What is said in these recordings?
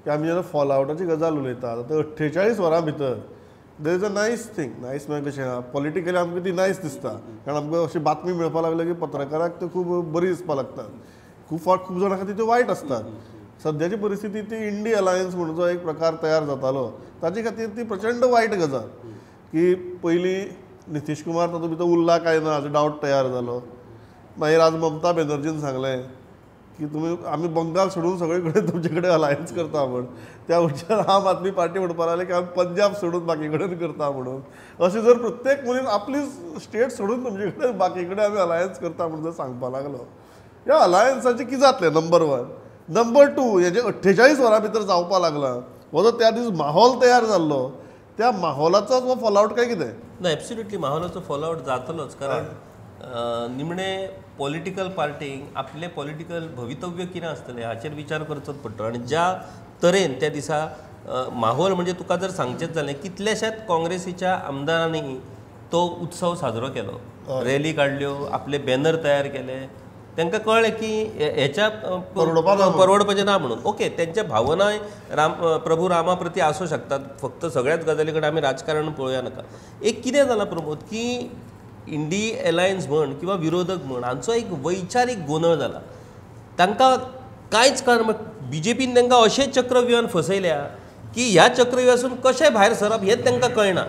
की आमी जेन्ना फॉलआवटाची गजाल उलयता आतां 48 वरां भितर there is a nice thing. Nice म्हळ्यार कशें आहा, पॉलिटिकली आमकां ती नायस दिसता, कारण आमकां अशी बातमी मेळपाक लागली की पत्रकाराक त्यो खूब बरी दिसपाक लागतात, खूब फावट खूब जाणां खातीर त्यो वायट आसतात. सद्याची परिस्थिती ती इंडी अलायन्स म्हणून जो एक प्रकार तयार जातालो ताजे खातीर ती प्रचंड वायट गजाल की पयलीं नितीश कुमार तातूंत भितर उरला काय ना हाचो डावट तयार जालो. मागीर आज ममता बॅनर्जीन सांगलें की तुमी आमी बंगाल सोडून सगळे कडेन तुमचे कडेन अलायन्स करता म्हण. त्या वयल्यान आम आदमी पार्टी म्हणपाक लागली की आमी पंजाब सोडून बाकी कडेन करता म्हणून. अशें जर प्रत्येक मनीस आपली स्टेट सोडून तुमचे कडेन बाकी कडेन आमी अलायन्स करता म्हणून जर सांगपाक लागलो, ह्या अलायन्साचें कितें जातलें? नंबर 1. नंबर 2, हेजें 48 वरां भितर जावपाक लागलां, हो जो त्या दीस माहोल तयार जाल्लो त्या माहोलाचोच हो फॉलआवट काय कितें? ना, एब्सोल्युटली माहोलाचो फॉलआवट जातलोच, कारण निमणे पॉलिटिकल पार्टींक आपलें पॉलिटिकल भवितव्य कितें आसतलें हाचेर विचार करचोच पडटलो. आनी ज्या तरेन त्या दिसा माहोल म्हणजे तुका जर सांगचेंच जालें, कितल्याशाच काँग्रेसीच्या आमदारांनी तो उत्सव साजरो केलो, रॅली काडल्यो, आपले बॅनर तयार केले. तांकां कळ्ळें की हेच्या परवडपाचें ना म्हणून. ओके, तेंच्या भावनाय राम प्रभू रामा प्रती आसूं शकतात, फक्त सगळ्याच गजाली कडेन आमी राजकारण पळोवया नाका. एक कितें जालां प्रमोद की इंडी अलायन्स म्हण किंवा विरोधक म्हण हांचो एक वैचारीक गोंदळ जाला. तांकां कांयच कारण बीजेपीन तांकां अशें चक्रव्यूहान फसयल्या की ह्या चक्रव्यूहासून कशें भायर सरप हें तांकां कळना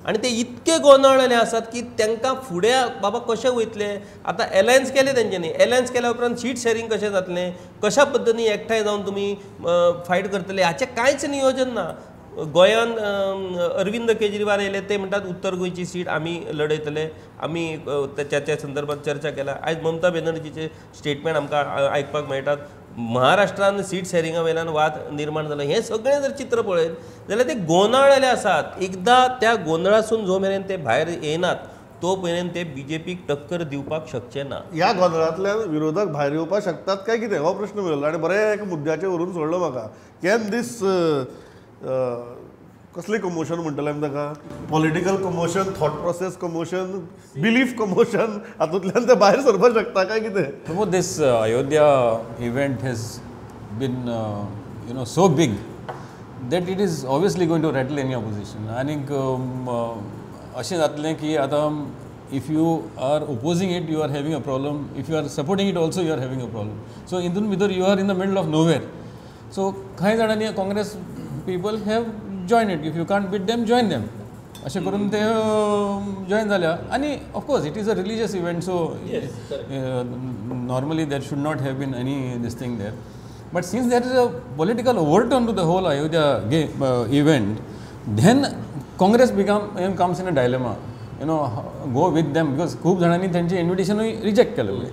आनी ते इतके गोंदळलेले आसात की तांकां फुडें बाबा कशें वयतले. आतां एलायन्स केलें तेंच्यांनी, एलायन्स केल्या उपरांत सीट शेरींग कशें जातलें, कशा पद्दतीन एकठांय जावन तुमी फायट करतले हाचें कांयच नियोजन ना. गोंयांत अरविंद केजरीवाल येयले, ते म्हणटात उत्तर गोंयची सीट आमी लढयतले, आमी त्या त्या संदर्भात चर्चा केला. आयज ममता बॅनर्जीचे स्टेटमेंट आमकां आयकपाक मेळटात. महाराष्ट्रान सीट शेरिंगा वयल्यान वाद निर्माण जाला. हें सगळें जर चित्र पळयत जाल्यार ते गोंदळलेले आसात. एकदां त्या गोंदळासून जो मेरेन ते भायर येनात तो मेरेन ते बीजेपीक टक्कर दिवपाक शकचे ना. ह्या गोंदळांतल्यान विरोधक भायर येवपाक शकतात काय कितें हो प्रश्न मेळ्ळो. आनी बरें एका मुद्द्याचेर व्हरून सोडलो म्हाका. Can दीस कसलें कमोशन म्हणटले आमी ताका, political commotion, thought process commotion, belief commotion, हातूंतल्यान ते भायर सरपाक शकता काय कितें? Pramod, this Ayodhya event has been you know so big that it is obviously going to rattle any opposition. आनीक अशें जातलें की आतां if you are opposing it you are having a problem, if you are supporting it also you are having a problem. So हितून भितर you are in the middle of nowhere. So कांय जाणांनी Congress people have join it, if you can't beat them join them अशें करून ते join जाल्या. आनी of course it is a religious event, so normally there should not have been any this thing there. But since there is a political overtone to the whole Ayodhya event, then Congress become comes in a dilemma, you know, go with them, because खूब जाणांनी तेंचें इन्विटेशनूय reject केलें.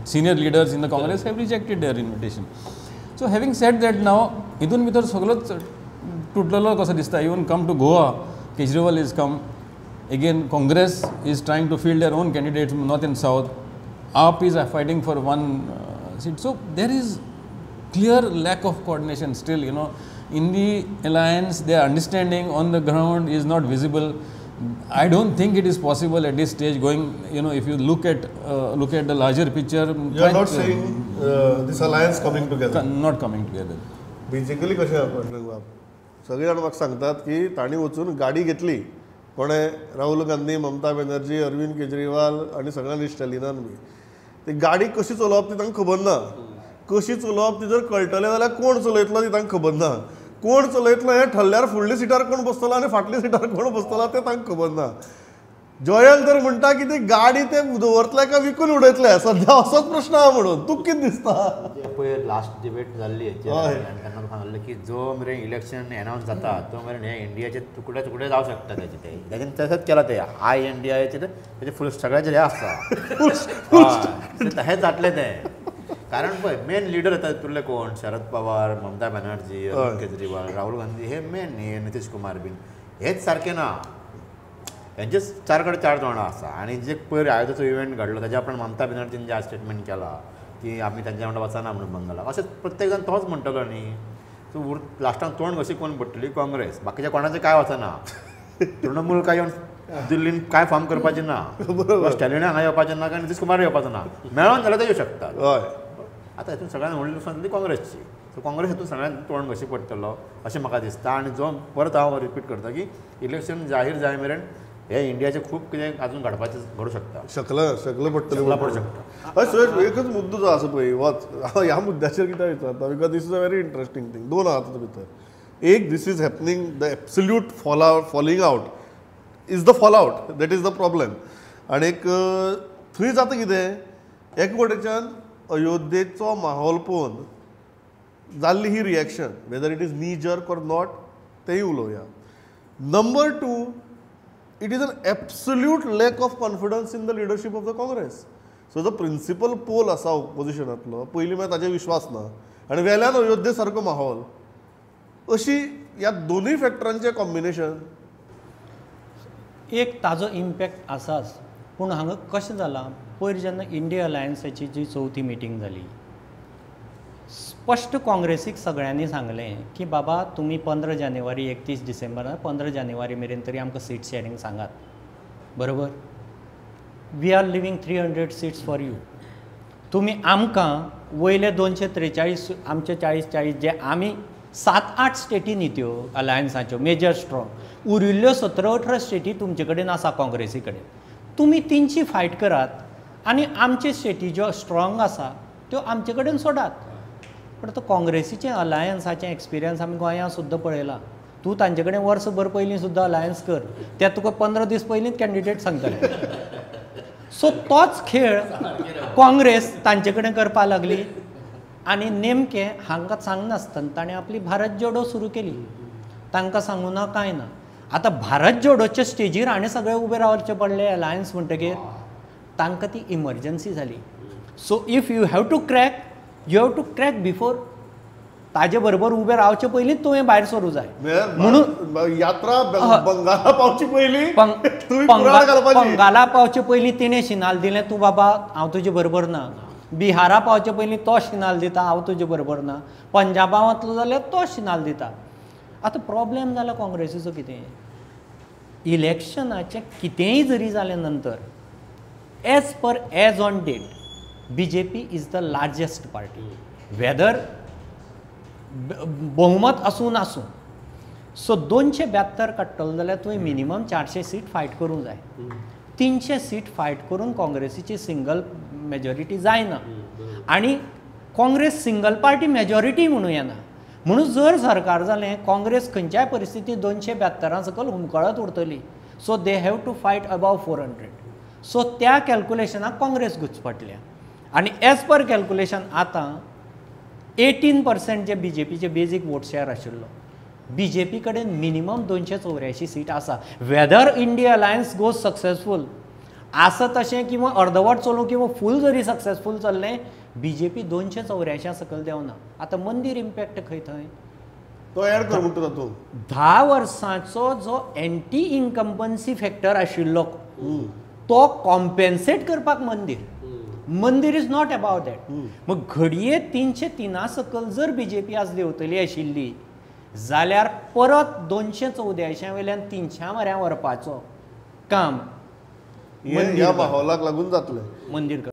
Senior leaders in the Congress have rejected their invitation. So having said that, now हितून भितर सगळोच तुटलेलो कसो दिसता. Even come to Goa, Kejriwal is come again, Congress is trying to field their own candidates north and south, AAP is fighting for one seat. So there is clear lack of coordination still, you know, in the alliance. Their understanding on the ground is not visible. I don't think it is possible at this stage going, you know, if you look at the larger picture. You are not saying this alliance coming together? Not coming together. Basically कशें आहा, सगळे जाण म्हाका सांगतात की तांणी वचून गाडी घेतली, कोणें? राहुल गांधी, ममता बॅनर्जी, अरविंद केजरीवाल आनी सगळ्यांनी, स्टॅलिनान बी. ती गाडी कशी चलोवप ती तांकां खबर ना. कशी चलोवप ती जर कळटलें जाल्यार कोण चलयतलो ती तांकां खबर ना. कोण चलयतलो हें ठरल्यार फुडल्या सिटार कोण बसतलो आनी फाटल्या सिटार कोण बसतलो तें तांकां खबर ना. जयंत तर म्हणटा की ती गाडी ते दवरतले काय विकून उडयतले, सद्या असोच प्रश्न आहा. म्हणून तुका कितें दिसता? पयर लास्ट डिबेट जाल्ली हेचेर आनी तांकां सांगलें की जो मेरेन इलेक्शन एनावन्स जाता तो मेरेन हे इंडियाचे तुकडे तुकडे जावं शकता. ताचे ते ताच्यान तशेंच केलां ते I इंडियाचेर तेजे फुल सगळ्याचेर हें आसता, तशेंच जातलें तें. कारण पळय मेन लिडर येता तितूंतले कोण? शरद पवार, ममता बॅनर्जी, अरविंद केजरीवाल, राहुल गांधी, हे मेन, हे नितीश कुमार बीन हेच सारके ना. हेंचेच चार कडेन चार तोंडां आसा. आनी जे पयर अयोध्याचो इव्हेंट घडलो ताच्या उपरांत ममता बॅनर्जीन जे स्टेटमेंट केला की आमी तांच्या वांगडा वचना म्हणून बंगालाक, अशें प्रत्येक जाण तोच म्हणटलो न्ही. सो लास्टाक तोंड कशी कोण पडटली? काँग्रेस. बाकीच्या कोणाचें कांय वचना. तृणमूल काय येवन दिल्लीन कांय फॉर्म करपाचें ना, स्टॅलिना हांगा येवपाचें ना, काय नितीश कुमार येवपाचो ना. मेळोन जाल्यार ते येवं शकतात. हय, आतां हितून सगळ्यान व्हडली नुकसान जाली काँग्रेसची. सो काँग्रेस हितून सगळ्यान तोंड कशी पडटलो अशें म्हाका दिसता. आनी जो परत हांव रिपीट करता की इलेक्शन जाहीर जाय मेरेन हे इंडियाचें खूब कितें अजून घडपाचें घडूं शकता, शकलं शकलं पडटलें, पडूं शकता. हय सुरेश, एकच मुद्दो जो आसा पळय वच ह्या मुद्द्याचेर कित्याक विचारता, because this is a very interesting thing. दोन आहा तातूंत भितर. एक, this is happening, the absolute falling out is the fall out, that is the problem. आनी एक थंय जाता कितें, एक वटेच्यान अयोध्येचो माहोल पळोवन जाल्ली ही reaction, whether it is knee jerk or not तेंय उलोवया. Number two, it is an absolute lack of confidence in the leadership of the Congress. So जो प्रिंसिपल पोल आसा ऑपोजिशनांतलो, पयलीं म्हळ्यार ताजेर विश्वास ना आनी वेल्यान अयोध्ये सारको माहोल, अशी ह्या दोनूय फॅक्टरांचें कॉम्बिनेशन. एक ताजो इम्पॅक्ट आसाच, पूण हांगा कशें जालां, पयर जेन्ना इंडिया अलायन्साची जी चवथी मिटींग जाली, स्पश्ट काँग्रेसीक सगळ्यांनी सांगलें की बाबा तुमी 15 जानेवारी 31 डिसेंबर 15 जानेवारी मेरेन तरी आमकां सीट शेअरींग सांगात, बरोबर. We are leaving 300 seats for you. तुमी आमकां वयले 243 आमचे 40-40 जे आमी 7-8 स्टेटी न्ही त्यो अलायन्साच्यो मेजर स्ट्रॉंग, उरिल्ल्यो 17-18 स्टेटी तुमचे कडेन आसा काँग्रेसी कडेन, तुमी तेंची फायट करात आनी आमचे स्टेटी ज्यो स्ट्रॉंग आसा त्यो आमचे कडेन सोडात. पण तो काँग्रेसीचें अलायन्साचें एक्सपिरियन्स आमी गोंयांत सुद्दां पळयलां. तूं तांचे कडेन वर्सभर पयलीं सुद्दां अलायन्स कर, ते तुका 15 दीस पयलींच कॅन्डिडेट सांगतले. सो तोच खेळ काँग्रेस तांचे कडेन करपाक लागली आनी नेमकें हांकां सांगनासतना ताणें आपली भारत जोडो सुरू केली. तांकां सांगूं ना कांय ना. आतां भारत जोडोच्या स्टेजीर हाणें सगळे उबे रावचे पडले अलायन्स म्हणटकीर तांकां ती इमर्जन्सी जाली. So if you have to crack, you have to crack before, ताजे बरोबर उबे रावचे पयलींच तुवें भायर सरूं जाय. म्हणून यात्रा बंगाला पावची पयलीं, बंगाला पावचे पयलीं तिणें शिनाल दिलें, तूं बाबा हांव तुजे बरोबर ना. बिहारा पावचे पयलीं तो शिनाल दिता, हांव तुजे बरोबर ना. पंजाबा वतलो जाल्यार तो शिनाल दिता. आतां प्रॉब्लेम जाला काँग्रेसीचो कितें, इलेक्शनाचें कितेंय जरी जालें नंतर as per as on date BJP is the largest party, whether बहुमत आसूं नासूं. सो 272 काडटलो जाल्यार तुवें मिनिमम 400 सीट फायट करूंक जाय. 300 सीट फायट करून काँग्रेसीची सिंगल मेजॉरिटी जायना आनी काँग्रेस सिंगल पार्टी मेजॉरिटी म्हणूं येना. म्हणून जर सरकार जालें काँग्रेस खंयच्याय परिस्थितींत 272 सकयल हुमकळत उरतली. So they have to fight above 400. So त्या कॅल्कुलेशनाक काँग्रेस घुचपटल्या आनी एज पर कॅल्कुलेशन आतां 18% जे बी जे पीचे बेजीक वोट शेअर आशिल्लो, बी जे पी कडेन मिनिमम 284 सीट आसा. Whether India alliance goes successful आसत अशें किंवा अर्दवट चलूं किंवा फूल जरी सक्सेसफूल चल्लें, बी जे पी 284 सकयल देंवना. आतां मंदीर इम्पॅक्ट खंय थंय तो एड कर म्हणटा तातूंत 10 वर्सांचो जो एंटी इन्कम्बन्सी फॅक्टर आशिल्लो तो कॉम्पेन्सेट करपाक मंदीर, मंदीर is not about that. मग घडये 303 सकयल जर बी जे पी आज देंवतली आशिल्ली जाल्यार परत 284 वयल्यान 300 म्हऱ्यां व्हरपाचो काम ह्या माहोलाक लागून जातलें. मंदीर.